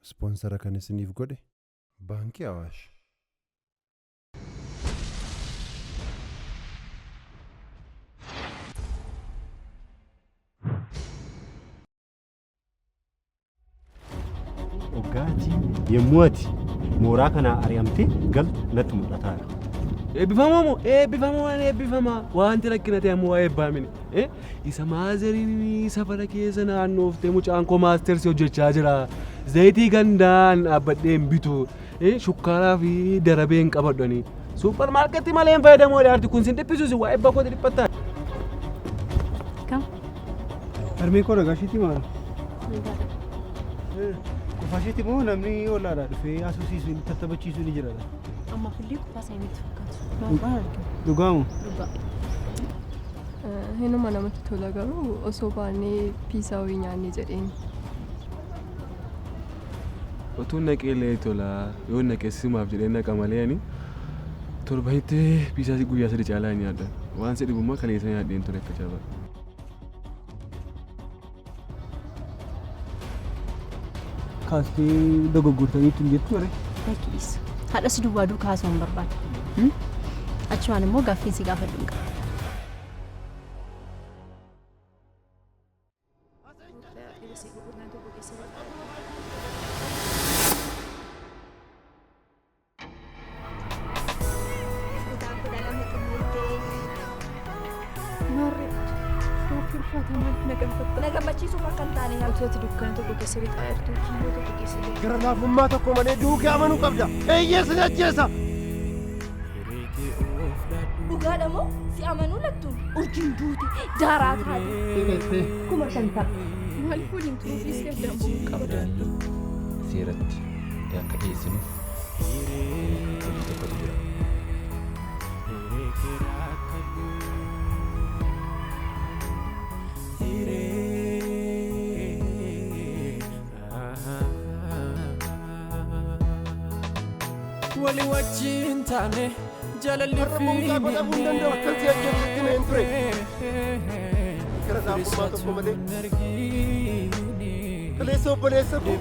Ispoonsara kan isiniif godhe Baankii Awaash. Dhugaatii yommuu ati mooraa kanaa ari'amtee galtu natti mul'ataara. Eebbifamoo moo eebbifamoo waan eebbifamaa wanti rakkina ta'e ammoo waa'ee eebbaa mini. Isa maazeriin safara keessa naannooftee mucaan koo maastersi hojjechaa jira. Zayitii gandaan dhaabbadhee hin bitu. Shukkaaraa fi darabee hin qabadhu ani. Suupar maarkeetii malee hin fayyadamu jedha kun sin dhiphisu isin waa'ee eebbaa kooti dhiphattaa. Kam? Harmee koo nagaa isheetii maal? Qofaa isheetii moo namni ollaadhaa dhufee haasofsiisu tattabachiisu ni jira? Ammaaf illee qofaa isaa miti fakkaatu. Baay'ee argina. Dhugaamu? Dhugaa. Hinuma namatti tola garuu osoo baanee piizaa wayii nyaannee jedheen. Otuu naqee illee tola yoo naqee simaaf jedhee naqa malee ani torbanitti piizaa guyyaa sadi caalaa hin nyaadhan. Waan si dhibummaa kaleessa nyaadheen ture akka jabaa. Kaastee dogoggortaniitu hin jettu waree? Lakki dhiisi. Haadha si duwwaa duukaa haasa'uu hin barbaadu. Achumaan immoo gaaffiin si gaafadhu hin qabu. Maarree gaaffii ulfaataa maaliif na gaafatta? Na gammachiisuuf akka hin taane utuu ati dukkaana tokko keessa lixaa jirtu kiiloo tokko keessa deemu. Gara laafummaa tokko malee duukee amanuu qabda. Eeyyee sin ajjeesa. Dhugaadha moo si amanuu lattu urjiin duute daaraa taate. 50,000. Maaliif waliin turuu dhiistee addaan ba'uu qabda? Seeratti akka dhiyeessinuuf hojii tokkotu jira. Wali wajjin taane jaalalli Har'a mucaa koo dhabuu hin danda'u akkan si ajjeesu sitti himeen ture. Gara laafummaa tokko malee. Kaleessa obboleessa koo.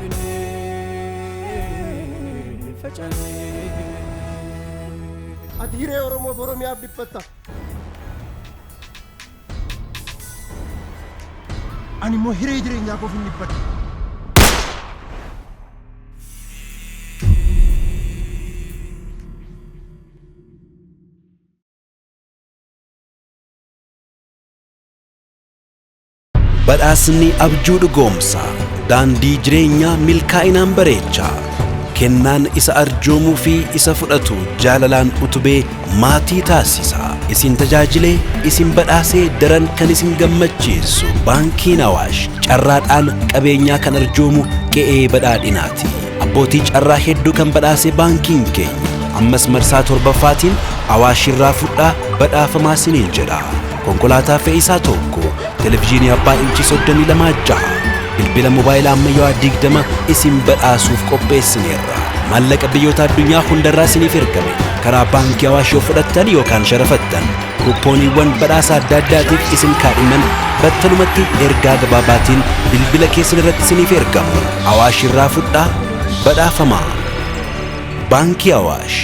Ati hiree Oromoof Oromiyaaf dhiphatta. Ani immoo hiree jireenyaa koof hin dhiphadhu. Badhaasni abjuu dhugoomsa daandii jireenyaa milkaa'inaan bareecha. Kennaan isa arjoomuu fi isa fudhatu jaalalaan utubee maatii taasisa. Isin tajaajilee isin badhaasee daran kan isin gammachiisu Baankiin Awaash carraadhaan qabeenyaa kan arjoomu qe'ee badhaadhinaati. Abbootii carraa hedduu kan badhaase baankiin keenya ammas marsaa torbaffaatiin Awaash irraa fudhaa badhaafamaa isiniin jedha. Konkolaataa fe'iisaa tokko, televizyiinii abbaa inchii 32 jaha, bilbila mobaayilaa ammayyaawaa 20 isin badhaasuuf qopheessineerra. Maallaqa biyyoota addunyaa hundarraa isiniif ergame karaa baankii Awaash yoo fudhattan yookaan sharafattan kuuppooniiwwan badhaasa adda addaatiif isin kaadhiman battalumatti ergaa gabaabaatiin bilbila keessan irratti isiniif ergamu. Awaash irraa fudhaa badhaafamaa. Baankii Awaash.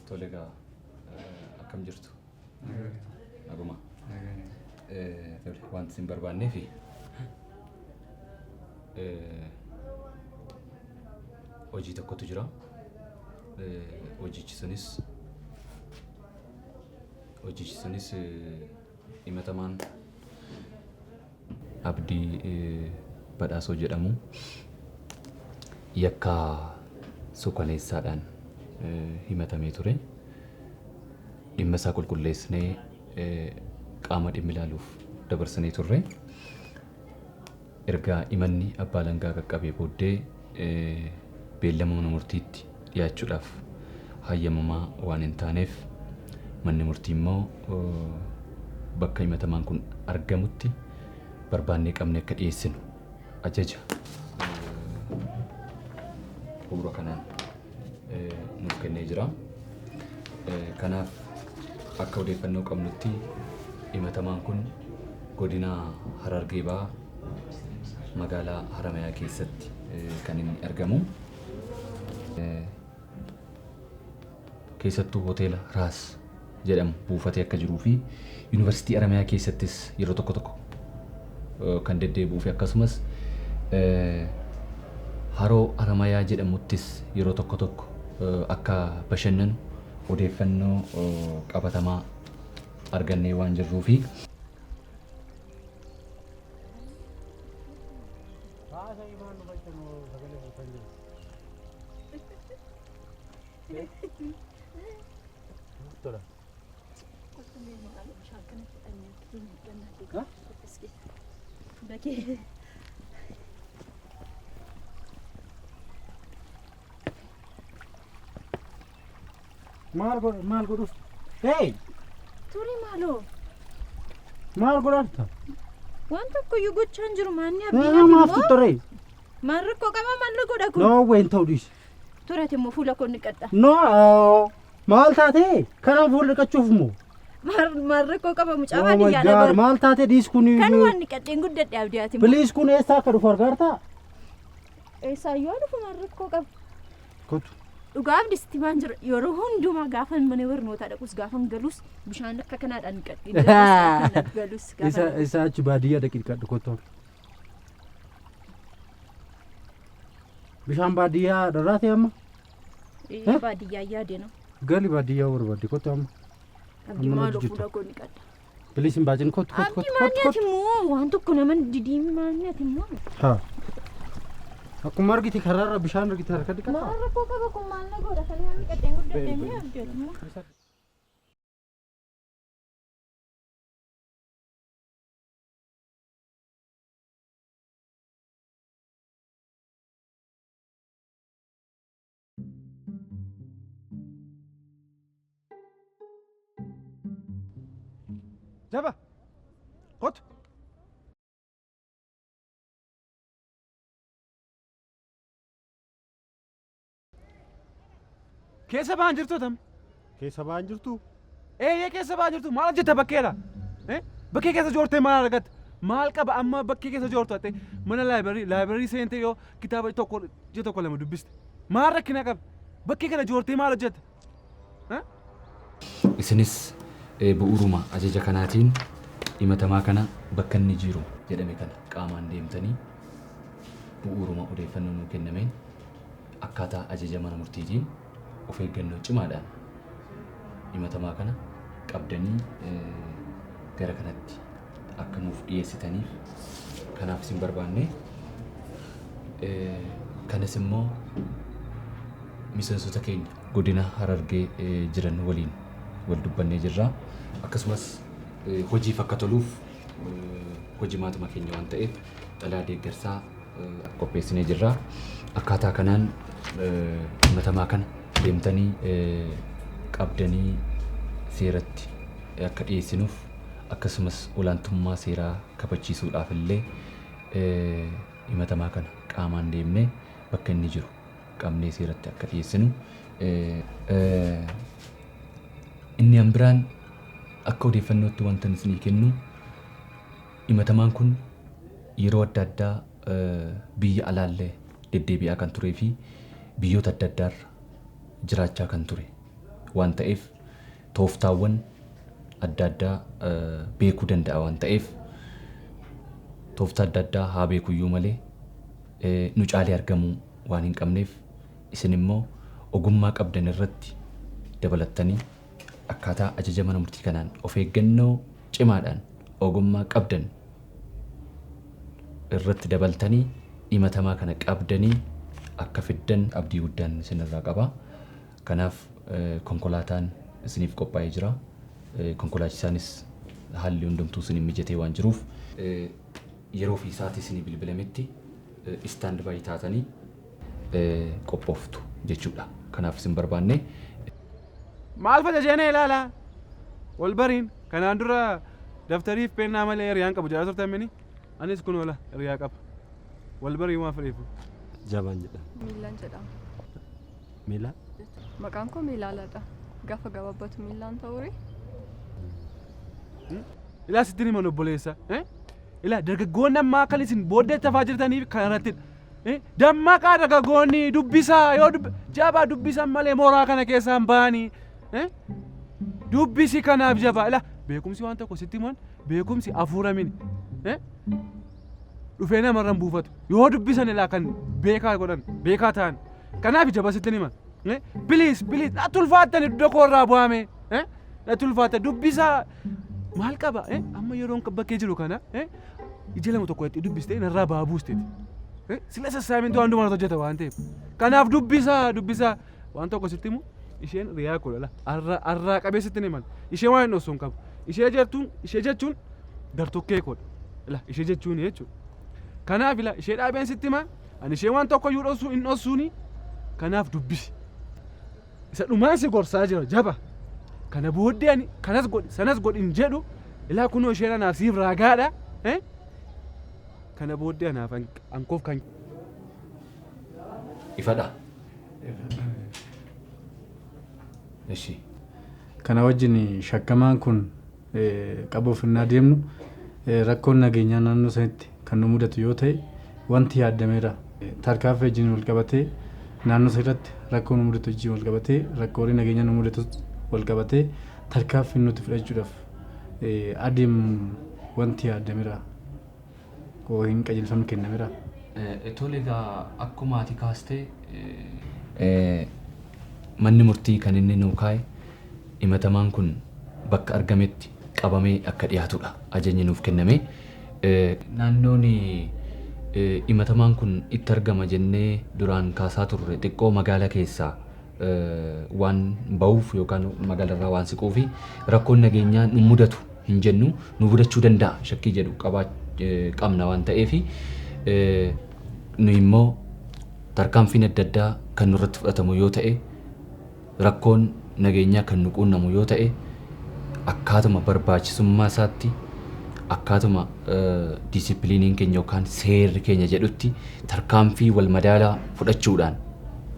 Tole egaa akkam jirtu? Naguma. Tole wanti isin barbaannee fi hojii tokkotu jira. Hojichi sunis hojichi sunis himatamaan Abdii Badhaasoo jedhamu yakka suukaneessaadhaan himatamee ture. Dhimma isaa qulqulleessinee qaama dhimmi ilaaluuf dabarsinee turre. Erga himanni abbaa alangaa qaqqabee booddee beellama mana murtiitti dhiyaachuudhaaf hayyamamaa waan hin taaneef manni murtii immoo bakka himatamaan kun argamutti barbaannee qabnee akka dhiyeessinu ajaja bu'uura kanaan nuuf kennee jira. Kanaaf akka odeeffannoo qabnutti himatamaan kun godina Harargee Bahaa magaalaa Haramayaa keessatti kan inni argamu. Keessattuu hoteela Raas jedhamu buufatee akka jiruu fi yuunivarsiitii Haramayaa keessattis yeroo tokko tokko kan deddeebi'uu fi akkasumas haroo Haramayaa jedhamuttis yeroo tokko tokko akka bashannanu odeeffannoo qabatamaa argannee waan jirruu fi. Maal godhu maal godhuuf? Hey! Turi maaloo. Maal godhatta? Waan tokko iyyuu gochaa hin jiru maanni Eh, abdiin maaf tuttoree? Maal rakkoo qaba maal godha kun? No way hin ta'u dhiisi. Turate immoo fuula koo niqadha. No maal taate? Kana fuula dhiqachuuf moo? Maal maal rakkoo qaba mucaa Oh my baadiyyaadha God bara. maal taate dhiis kun? Kan waan niqadheen guddadhe abdiyaati immoo. Please kun eessaa akka dhufu argaartaa? Eessaayyuu haa dhufu maal rakkoo qaba? Kottu. Dhugaa abdi sitti maan jira yeroo hundumaa gaafan mana barnootaa dhaqus gaafan galus bishaan akka kanaadhaan dhiqadhee darbuus galus Isa gaafan isa achi baadiyyaa dhaqi dhiqadhu kottu. Bishaan baadiyyaa dharraate amma? Ee, baadiyyaa yaade na. Gali baadiyyaa barbaadde kottu amma. Abdi Amma maaloo hojjetu. fuula koo dhiqadha. Please hin baacin kottu kottu Abdi kottu maal kottu nyaati kottu. immoo waan tokko nama didiin maal nyaati immoo. Haa. Akkuma argite karaarra bishaan argite harka dhiqataa. Maal rakkoo qaba kun maal na godha kan waan dhiqadheen guddadhee mi'a abdi immoo. Jaba! Kottu! Keessa ba'an jirtu tam? Keessa ba'an jirtu? Eeyyee keessa ba'an jirtu maal hojjetta bakkeedha? Eh? Bakkee keessa joortee maal argatta? Maal qaba amma bakkee keessa joortu ate mana laayibrarii laayibrarii seentee yoo kitaaba tokko ji'a tokko lama dubbiste maal rakkina qaba? Bakkee kana joortee maal hojjetta? Eh? Isinis bu'uuruma ajaja kanaatiin himatamaa kana bakka inni jiru jedhame kana qaamaan deemtanii bu'uuruma odeeffannoo nuu kennameen akkaataa ajaja mana murtiitiin of eeggannoo cimaadhaan himatamaa kana qabdanii gara kanatti akka nuuf dhiyeessitaniif kanaaf isin barbaanne. Kanas immoo miseensota keenya godina Harargee jiran waliin wal dubbannee jirra. Akkasumas hojiif akka toluuf hojimaatuma keenya waan ta'eef xalayaa deeggarsaa qopheessinee jirra. Akkaataa kanaan himatamaa kana deemtanii qabdanii seeratti akka dhiyeessinuuf akkasumas olaantummaa seeraa kabachiisuudhaaf illee himatamaa kana qaamaan deemnee bakka inni jiru qabnee seeratti akka dhiyeessinu. Inni an biraan akka odeeffannootti wantan isinii kennu himatamaan kun yeroo adda addaa biyya alaallee deddeebi'aa kan turee fi biyyoota adda addaarra jiraachaa kan ture. waan ta'eef tooftaawwan adda addaa beekuu danda'a waan ta'eef tooftaa adda addaa haa beekuyyuu malee nu caalee argamuu waan hin qabneef isin immoo ogummaa qabdan irratti dabalattanii akkaataa ajaja mana murtii kanaan of eeggannoo cimaadhaan ogummaa qabdan irratti dabaltanii himatamaa kana qabdanii akka fiddan abdii guddaan isinirraa qaba. Kanaaf konkolaataan isiniif qophaa'ee jira. Konkolaachisaanis haalli hundumtuu isiniif mijatee waan jiruuf yeroo fi sa'aatii isinii bilbilametti istaand baay'ee taatanii qophooftu jechuudha. Kanaaf isin barbaanne. Maal faca ilaala? Wal bariin kanaan dura daftariif peennaa malee hiriyaan qabu jedhaa turtan mini. Anis kun oola hiriyaa qaba. Wal bariin waan fedheefu. Jabaan jedhama. Miilaan jedhama. Miilaa? Maqaan koo Miilaalaadha. Gaafa gabaabbatu miilaan ta'uuri. Ilaa sittiin himan obboleessa. Ilaa dargaggoonni ammaa kan isin booddee tafaa jirtaniif kan irrattidha. Dammaqaa dargaggoonni dubbisaa yoo jabaa dubbisan malee mooraa kana keessaa hin ba'anii. Dubbisi kanaaf jabaa. Ilaa beekumsi waan tokko sitti himan beekumsi hafuura mini. Dhufee namarra hin buufatu. Yoo dubbisan ilaa kan beekaa godhan beekaa ta'an. Kanaaf jaba sittiin himan. Please please natti ulfaattan iddoo koo irraa bu'ame. Natti ulfaatta dubbisaa maal qaba amma yeroon bakkee jiru kana ija lama tokko itti dubbistee narraa ba'aa buusteeti. Sila sassaamintu waan hundumaa hojjeta waan ta'eef. Kanaaf dubbisaa dubbisaa waan tokko sitti himu isheen riyaa koo dhala arraa qabee sitti himan ishee waan hin dhoksu hin qabu. Ishee jechuun gartokkee koodha. Ila ishee jechuun jechuudha. Kanaaf ila ishee dhaabeen sitti hima ani ishee waan tokko iyyuu dhoksu hin dhoksuuni kanaaf dubbisi. Isa dhumaan si gorsaa jira jaba. Kana booddee ani kanas godhi sanas godhi hin jedhu ilaa kunoo isheen anaaf siif raagaadha. Kana booddee anaaf ankoof kan. Ifadha. Ishi. Kana wajjin shakkamaan kun qabuuf hin adeemnu rakkoon nageenyaa naannoo sanitti kan nu mudatu yoo ta'e wanti yaadameera. Tarkaanfii wajjin wal qabatee naannoo sanatti rakkoo nu mudatu wajjin wal qabatee rakkoolee nageenyaa nu mudatu wal qabatee tarkaanfii nuti fudhachuudhaaf adeemnu wanti yaadameera. Hin qajeelfamni kennameera. Tole egaa akkuma ati kaastee manni murtii kan inni nuu kaa'e himatamaan kun bakka argametti qabamee akka dhiyaatudha ajajni nuuf kenname. Naannoon himatamaan kun itti argama jennee duraan kaasaa turre xiqqoo magaalaa keessaa waan ba'uuf yookaan magaalarraa waan siquu fi rakkoon nageenyaa nu mudatu hin jennu nu mudachuu danda'a shakkii jedhu qabna waan ta'eef nu immoo tarkaanfiin adda addaa kan nurratti fudhatamu yoo ta'e rakkoon nageenyaa kan nu quunnamu yoo ta'e akkaatuma barbaachisummaa isaatti akkaatuma diisipiliiniin keenya yookaan seerri keenya jedhutti tarkaanfii wal madaalaa fudhachuudhaan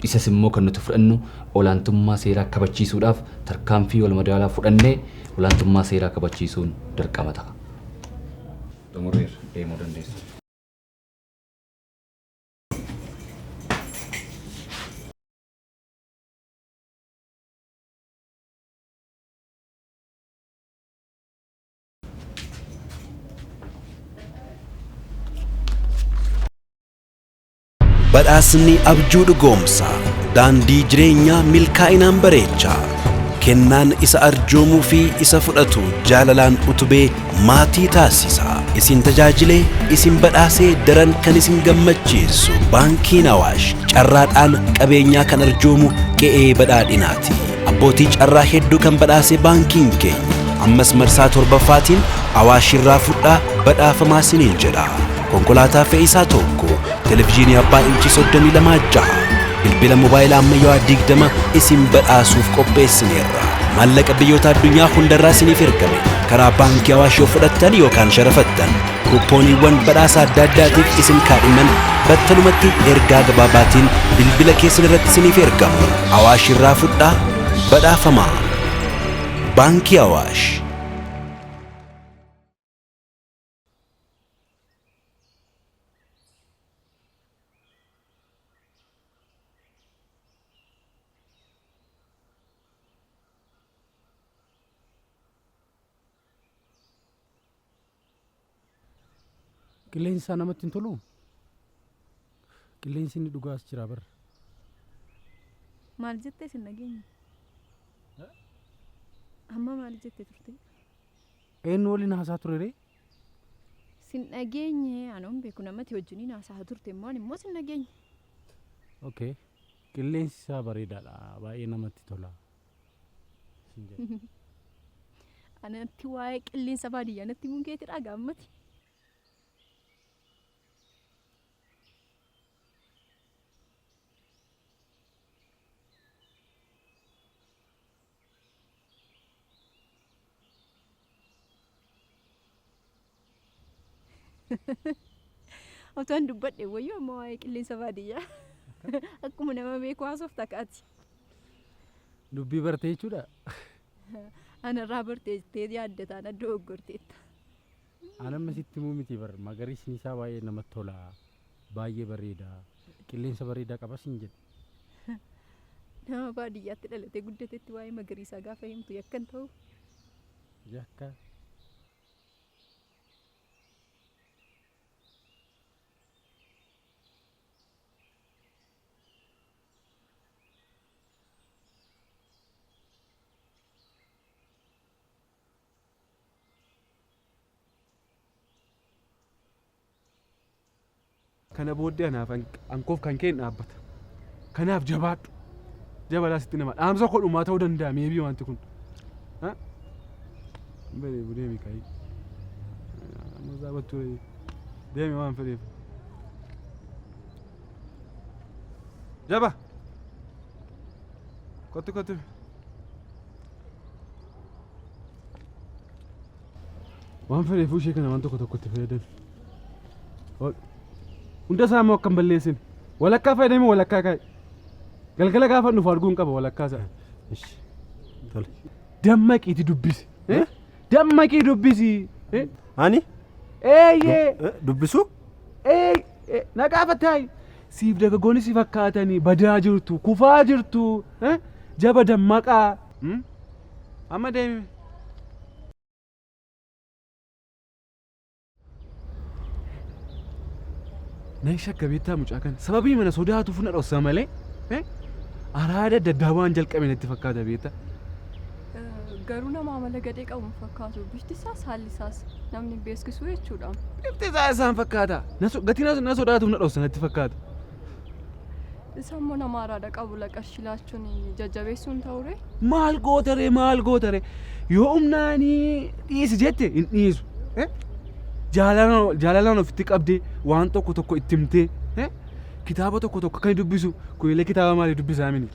isas immoo kan nuti fudhannu olaantummaa seeraa kabachiisuudhaaf tarkaanfii wal madaalaa fudhannee olaantummaa seeraa kabachiisuun dirqama ta'a. Xumurreerra deemuu dandeessu. Badhaasni abjuu dhugoomsa daandii jireenyaa milkaa'inaan bareecha. Kennaan isa arjoomuu fi isa fudhatu jaalalaan utubee maatii taasisa. Isin tajaajilee isin badhaasee daran kan isin gammachiisu baankiin Awaash carraadhaan qabeenyaa kan arjoomu qe'ee badhaadhinaati. Abbootii carraa hedduu kan badhaase baankiin keenya ammas marsaa torbaffaatiin Awaash irraa fudhaa badhaafamaa isiniin jedha. Konkolaataa fe'iisaa tokko, televizyiinii abbaa inchii 32 bilbila mobaayilaa ammayyaa 20 isin badhaasuuf qopheessineerra. Maallaqa biyyoota addunyaa hundarraa isiniif ergame karaa baankii Awaash yoo fudhattan yookaan sharafattan kuuppooniiwwan badhaasa adda addaatiif isin kaadhiman battalumatti ergaa gabaabaatiin bilbila keessan irratti isiniif ergamu. Awaash irraa fudhaa badhaafamaa. Baankii Awaash. Qilleensi isaa namatti hin toluu? Qilleensi inni dhugaas jira bara. Maal jettee sin dhageenye? Amma maal jette turte? Eenyu waliin haasaa ture ree? Sin dhageenye anoon beeku namatti wajjiniin haasaa turte immoo ani immoo sin dhageenye. Okay. Qilleensi isaa bareedaadha. Baay'ee namatti tola. Sin jedhe. Anatti waa'ee qilleensa baadiyyaa natti himuun keetii dhaga'ammati. Otoo an dubbadhe wayyoo amma waa'ee qilleensa baadiyyaa. Akkuma nama beeku haasofta kaati. Dubbii bartee jechuudha. Anarraa bartee jettee yaadda taana dogoggorteetta. An amma sitti himuu miti bar magariisni isaa baay'ee namatti tola. Baay'ee bareeda. Qilleensa bareedaa qaba sin jedhe. Nama baadiyyaatti dhalatee guddatetti waa'ee magariisaa gaafa himtu yakkan ta'u. Yakka. Kana booddee anaaf ankoof kan kee hin dhaabbata. Kanaaf jabaadhu. Jabalaa sitti nama dhaamsa kodhumaa ta'uu danda'a meebii wanti kun. Bareedu deemi kayi. Amma zaabattu deemi waan fedheef. Jaba. Kottu kottu. Waan fedheef ishee kana waan tokko tokkotti fayyadami. Hunda isaa immoo akka hin balleessine. Walakkaa fayyadami walakkaa kaa'i. Galgala gaafa dhufu arguu hin qaba walakkaa isaa. Tole. Dammaqiiti dubbisi. Dammaqii dubbisi. Ani? Eeyyee. Dubbisu? Ee na gaafattaayi. Siif dargaggoonni si fakkaatanii badaa jirtu, kufaa jirtu. Jaba dammaqaa. Amma deemi. Nan shakka beektaa mucaa kana. Sababii mana sodaatuuf na dhoksa malee araada adda addaa waan jalqabe natti fakkaata beektaa. Garuu nama amala gadhee qabu hin fakkaatu. Bifti isaas haalli isaas namni hin beeksisu jechuudha. Bifti isaa isaan fakkaata. Gatii na sodaatuuf na dhoksa natti fakkaata. Isa immoo nama araada qabu qarshii laachuun jajjabeessuun ta'uree. Maal gootaree maal gootaree yoo humnaanii dhiisi jette hin dhiisu. Jaalalaan ofitti qabdee waan tokko tokko itti himtee kitaaba tokko tokko akka inni dubbisu kunillee kitaaba maalii dubbisaa mini.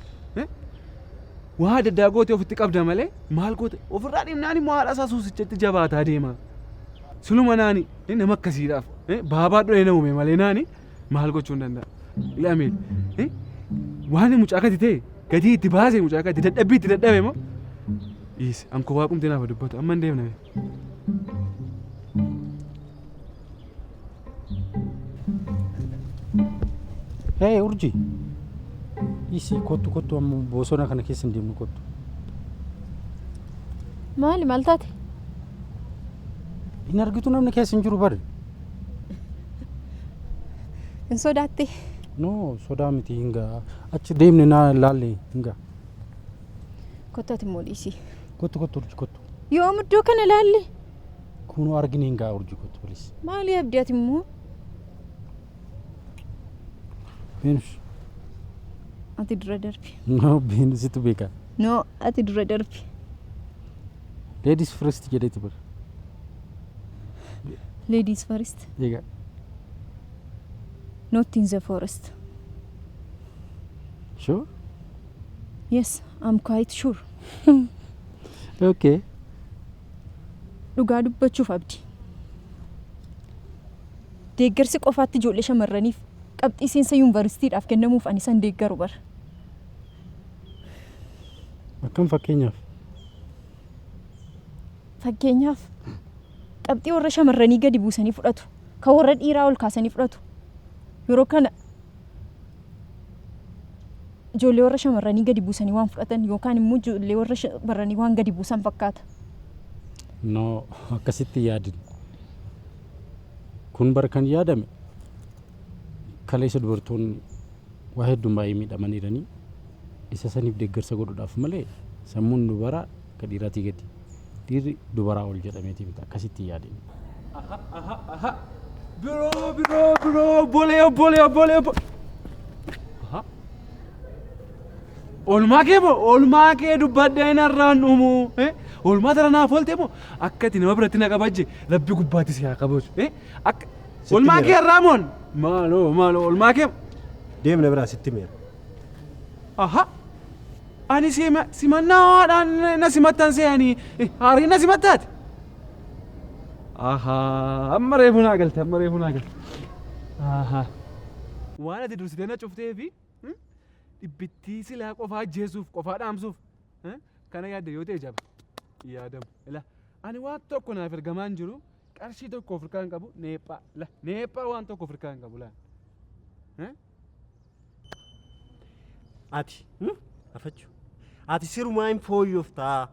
Waa adda addaa gootee ofitti qabda malee maal goote ofirraa dhiibnaan immoo haadha isaa suusichatti jabaataa deema. Suluma naani nama akkasiidhaaf baabaa dho'ee na uume malee naani maal gochuu hin danda'a. Ilaameel waan mucaa gadi ta'e gatii itti baase mucaa gadi dadhabbii itti dadhabe moo dhiisi ankoo waaqumti naaf dubbatu amma hin deemne. Hee Urji. Dhiisi kottu kottu amma bosona kana keessa hin deemnu kottu. Maali maal taate? Hin argitu namni keessa hin jiru bari. Hin sodaatte? No sodaa miti hin ga'a. Achi deemne naa laalle hin ga'a. Kottu ati immoo dhiisi. Kottu kottu Urji kottu. Yoom iddoo kana laalle? Kunoo argine hin ga'a Urji kottu please. Maali abdii ati immoo? Beenus. Ati dura darbi. No Beenusitu beeka. No ati dura darbi. Ladies first jedheeti bara. Ladies first. Egaa. Not in the forest. Sure? Yes, I'm quite sure. Okay. Dhugaa dubbachuuf abdi. Deeggarsi qofaatti ijoollee shamarraniif qabxii seensa yuunivarsiitiidhaaf kennamuuf ani san deeggaru bara. Akkam fakkeenyaaf? Fakkeenyaaf qabxii warra shamarranii gadi buusanii fudhatu. Kan warra dhiiraa ol kaasanii fudhatu. Yeroo kana ijoollee warra shamarranii gadi buusanii waan fudhatan yookaan immoo ijoollee warra shamarranii waan gadi buusan fakkaata. No akkasitti yaadin. Kun bar kan yaadame kaleessa dubartoonni waa hedduun baay'ee miidhamaniiranii isa saniif deeggarsa godhuudhaaf malee sammuun dubaraa ka dhiiraatii gadi dhiirri dubaraa ol jedhameetii miti akkasitti hin yaadin. Bro, bro, bro, obbolee, obbolee, obbolee, obbo. Aha. Oolmaa kee moo oolmaa kee dubbadhee narraan dhumu. Eh? Oolmaa tana naaf oolte moo akka ati nama biratti na kabajje rabbi gubbaatti si haa kabaju. Eh? Akka oolmaa kee irraa moon maaloo maaloo oolmaa kee. Deemna biraa sitti meera. Aha. Ani simannaadhaan na simattan se'anii haariin na simattaati. Ahaa amma reefu naa galte amma reefu naa galte. Ahaa. Waan ati dursitee na cuftee fi dhibbittii silaa qofaa ajjeesuuf qofaa dhaamsuuf kana yaadde yoo ta'e jaba yaadamu. Ila ani waan tokko naaf ergamaa hin jiru qarshii tokko of harkaa hin qabu neephaa la neephaa waan tokko of harkaa hin qabu laal. Ati afachu ati sirumaa hin fooyyoftaa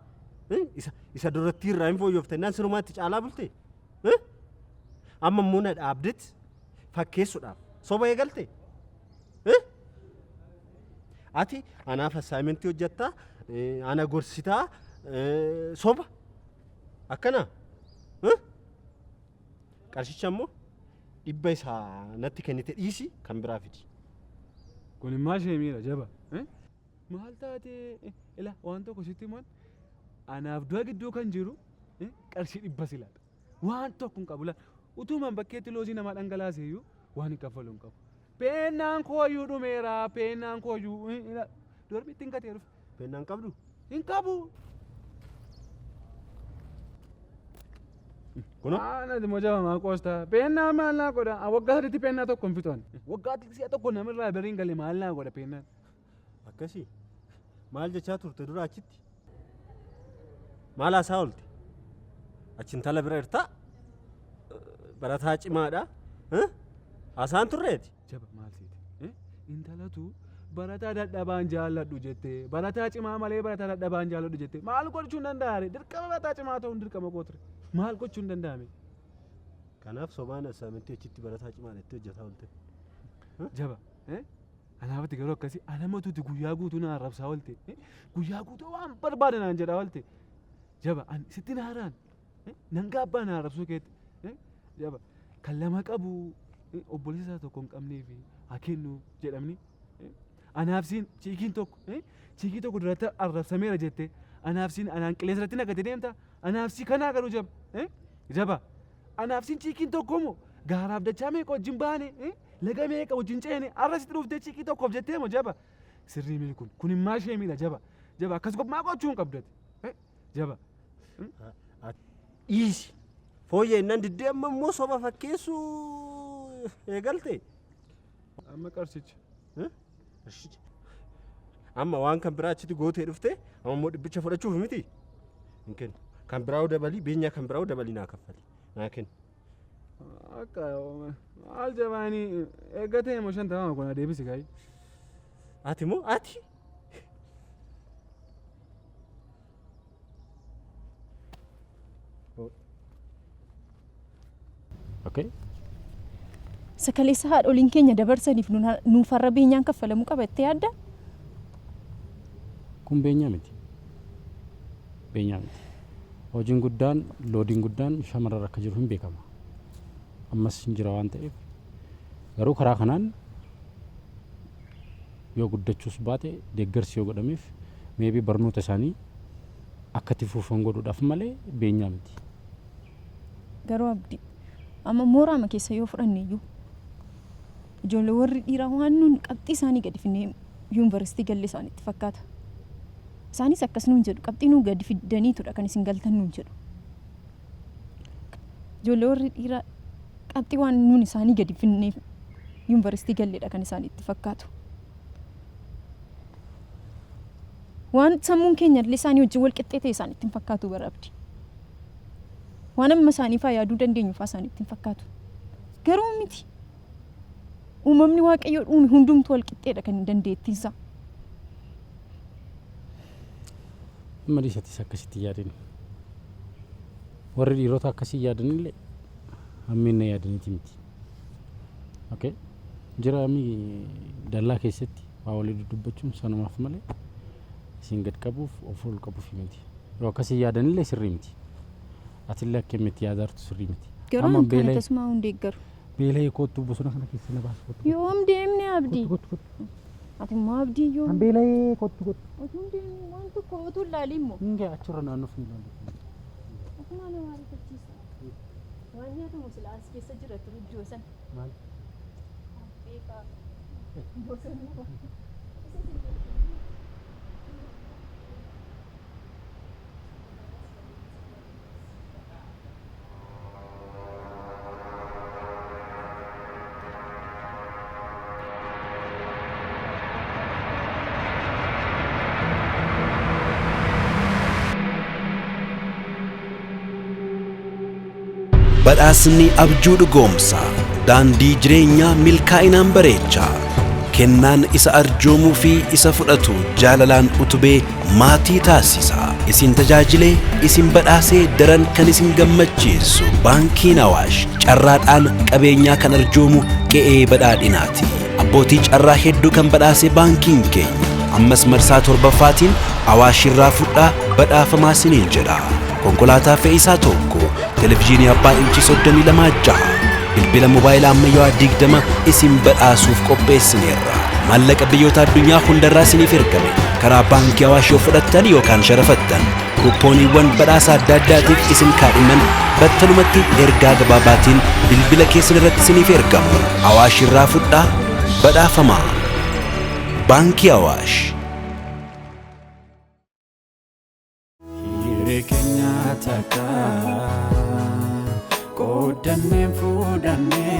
isa isa durattii irraa hin fooyyofta innaan sirumaa itti caalaa bulte amma immoo na dhaabdet fakkeessuudhaaf soba eegalte ati anaaf assaayimentii hojjettaa ana gorsitaa soba akkana qarshicha immoo dhibba isaa natti kennite dhiisi kan biraa fidi. Kun immaa sheemiidha jaba. Maal taatee ila waan tokko sitti himan anaaf du'a gidduu kan jiru qarshii dhibba silaadha. Waan tokko hin qabu utuuman bakkeetti loosii namaa dhangalaase iyyuu waan hin kaffalu hin qabu. Peennaan kooyyuu dhumeera peennaan kooyyuu dormitti hin gatee dhufe. Peennaan qabdu? Hin qabu. Kunoo. Ana immoo jaba maa qoostaa. Peennaa maal naa godha? Waggaa sadiitti peennaa tokko hin fixu ani. Waggaa si'a tokko namirraa biriin gale maal naa godha peennaan? Akkasii. Maal jechaa turte dura achitti? Maal haasaa oolte? Achi intala bira jirtaa? Barataa cimaadha. Haasaan turreeti? Jaba maal seete? Intalatu barataa dadhabaan jaalladhu jettee barataa cimaa malee barataa dadhabaan jaalladhu jettee maal gochuu hin danda'are? Dirqama barataa cimaa ta'uun dirqama koo ture. Maal gochuu hin danda'ame? Kanaaf sobaan assaamintii achitti barataa cimaadha itti hojjetaa oolte. Jaba. Anaafatti garuu akkasii anamatuuti guyyaa guutuu na arrabsaa oolte. Guyyaa guutuu waan barbaade naan jedhaa oolte. Jaba ani sitti naaraan nan gaabbaa na arrabsuu keetti. Jaba kan lama qabu obboleessa isaa tokko hin qabnee fi haa kennu jedhamni. Anaaf siin chiikiin tokko chiikii tokko duratti arrabsameera jette anaaf siin anaan qilleensa irratti naqate deemta anaaf sii kanaa garuu jaba jaba anaaf siin chiikiin tokko moo gaaraaf dachaa meeqa wajjin baane laga meeqa wajjin ceene arra sitti dhuftee chiikii tokkoof jettee moo jaba sirrii miti kun kun immaa ishee miidha jaba jaba akkas maa gochuu hin qabdu ati jaba. Dhiisi. Fooyyee innaan diddee amma immoo soba fakkeessuu eegalte. Amma qarshicha. Qarshicha. Amma waan kan biraa achitti gootee dhufte amma immoo dhibbicha fudhachuuf miti. Hin kennu. Kan biraa dabalii beenyaa kan biraa dabalii naa kaffali. Naa kennu. Akka maal jabaanii eeggatee immoo shantama kun adeebisi gaa'ii. Ati moo ati? Okay. Sakaleessa haadholiin keenya dabarsaniif nuuf har'a beenyaan kaffalamuu qaba jettee yaaddaa? Kun beenyaa miti. Beenyaa miti. Hojiin guddaan, loodiin guddaan shamarran akka jiru hin beekama. Ammas hin jira waan ta'eef. Garuu karaa kanaan yoo guddachuus baate deeggarsi yoo godhameef maybe barnoota isaanii akka itti fufan godhuudhaaf malee beenyaa miti. Garuu Abdii, amma mooraama keessa yoo fudhanne iyyuu ijoollee warri dhiiraa waan nuun qabxii isaanii gadi finnee yuunivarsiitii galle isaanitti fakkaata. Isaanis akkas nuun jedhu qabxii nuu gadi fiddaniitudha kan isin galtan nuun jedhu. Ijoollee warri dhiiraa qabxii waan nuun isaanii gadi finneef yuunivarsiitii galledha kan isaanitti fakkaatu. Waan sammuun keenya illee isaanii wajjin wal qixxee ta'e isaanitti hin fakkaatu bara Abdii. Waan amma isaanii faa yaaduu dandeenyu faa isaanitti hin fakkaatu. Garuu miti. Uumamni Waaqayyoo uume hundumtuu wal qixxeedha kan dandeettiinsaa. Amma dhiisatis akkasitti yaadin. Warri dhiirota akkasii yaadanillee Hamminna yaadaniiti miti. Okay? Jira mi dallaa keessatti waa walii dudubbachuun sanumaaf malee isin gad qabuuf of ol qabuuf miti. Yoo akkasii yaadanillee sirrii miti. Atillee akka inni yaadaartu sirrii miti. Garuu Amma an kana beela'ee tasuma hin deeggaru. beela'ee kottu bosona kana keessa na baasa kottu. Yoom deemne Abdii? Ati immoo Abdii yoom? An beela'ee kottu kottu. Otuu hin deemne waan tokko otuu hin ilaalin immoo. Hinga achirra naannoof hin ilaalu. Ofumaa nama ariifachiisa. Waan nyaatamu silaa as keessa jira ture iddoo sana. Maal? Beekaa. Bosona. Badhaasni abjuu dhugoomsa. Daandii jireenyaa milkaa'inaan bareecha. Kennaan isa arjoomuu fi isa fudhatu jaalalaan utubee maatii taasisa. Isin tajaajilee isin badhaasee daran kan isin gammachiisu baankiin Awaash carraadhaan qabeenyaa kan arjoomu qe'ee badhaadhinaati. Abbootii carraa hedduu kan badhaase baankiin keenya ammas marsaa torbaffaatiin Awaash irraa fudhaa badhaafamaa isiniin jedha. Konkolaataa fe'iisaa tokko, televizyiinii abbaa inchii 32 jaha, bilbila mobaayilaa ammayyaa 20 isin badhaasuuf qopheessineerra. Maallaqa biyyoota addunyaa hundarraa isiniif ergame karaa baankii Awaash yoo fudhattan yookaan sharafattan kuuppooniiwwan badhaasa adda addaatiif isin kaadhiman battalumatti ergaa gabaabaatiin bilbila keessan irratti isiniif ergamu. Awaash irraa fudhaa badhaafamaa. Baankii Awaash. Hiree keenya takka qooddannee fuudhannee.